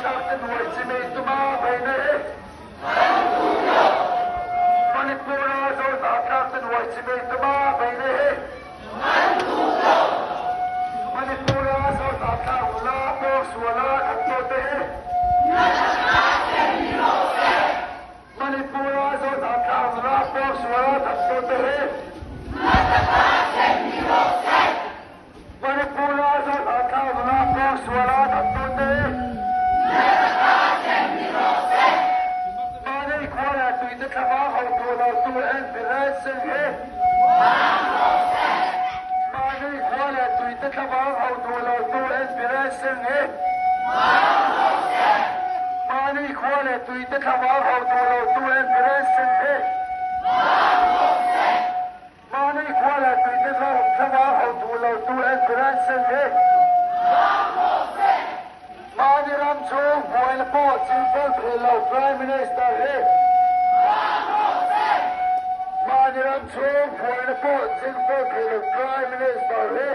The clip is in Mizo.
zohnahthlakte nuai chimei tuma beihna hi. Manipur-a zohnahthlakte nuai chimei tuma beihna hi. Manipur-a zohnahthlak nula pawngsuala thattute hi. Manipur-a Zohnahthlak nula pawngsuala thattute hi. Manipur-a Zohnahthlak nula pawngsuala thattute hi. Mahni khua leh tuite thlavang hotu lotu N Biren Singh hi. Mahni khua leh tuite thlavang hotu lotu N Biren Singh hi. Mahni khua leh tuite thlavang hotu lotu N Biren Singh hi. Mahni khua leh tuite thlavang hotu lotu N Biren Singh hi. Mahni ram chhung buaina pawh chingfel thei lo Prime Minister hi. Mahni ram chhung buaina pawh chingfel thei lo Prime Minister hi.